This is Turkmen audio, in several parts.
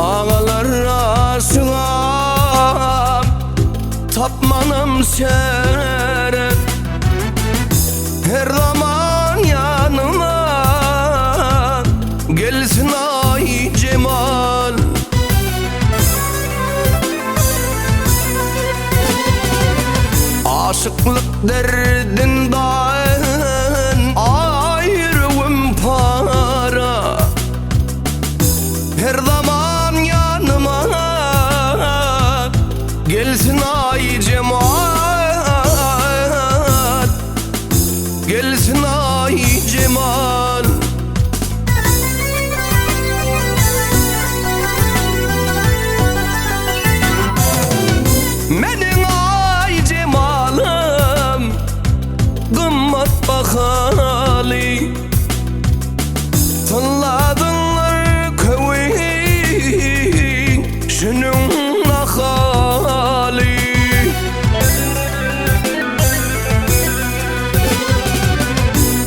Agalar aşyga tapmanam çäre Her zaman ýanyma gelsin aý jemal Aşyklyk derdinden aý ýüregim para Her zaman ýanyma gelsin aý jemal Gelsin aý jemal Meniň aý jemalym gymmat bahaly Synladyňlar köwi şunuň nahaly.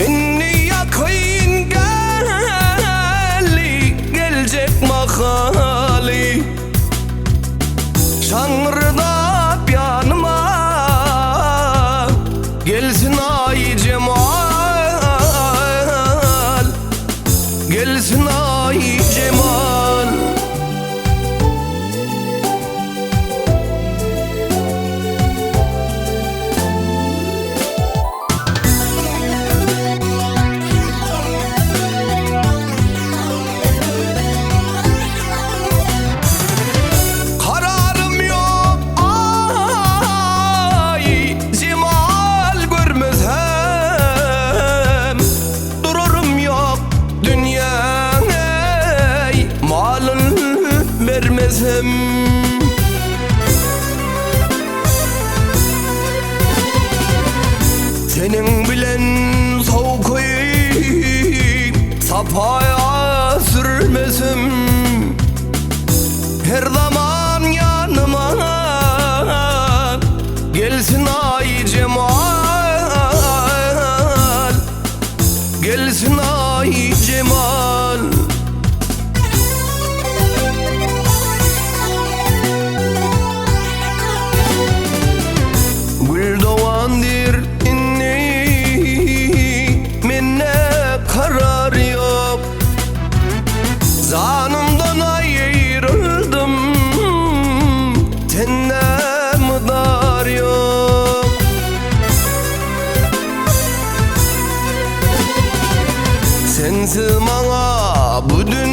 Indi ýakyn geldi geljek mahaly. Şaňryrdap ýanyma gelsin aý jemal. Gelsin aý jemal. Kararym ýok aý jemal görmesem Durarym ýok dünýäň eý malyn bermesem. Seniň bilen sowky sapaýa sürmesem Her zaman ýanyma gelsin aý jemal Gelsin aý jemal. Gül dogandyr indi mende karar ýok. Janymdan aýryldym tende mydar ýok. Sensiz maňa bu dünýä.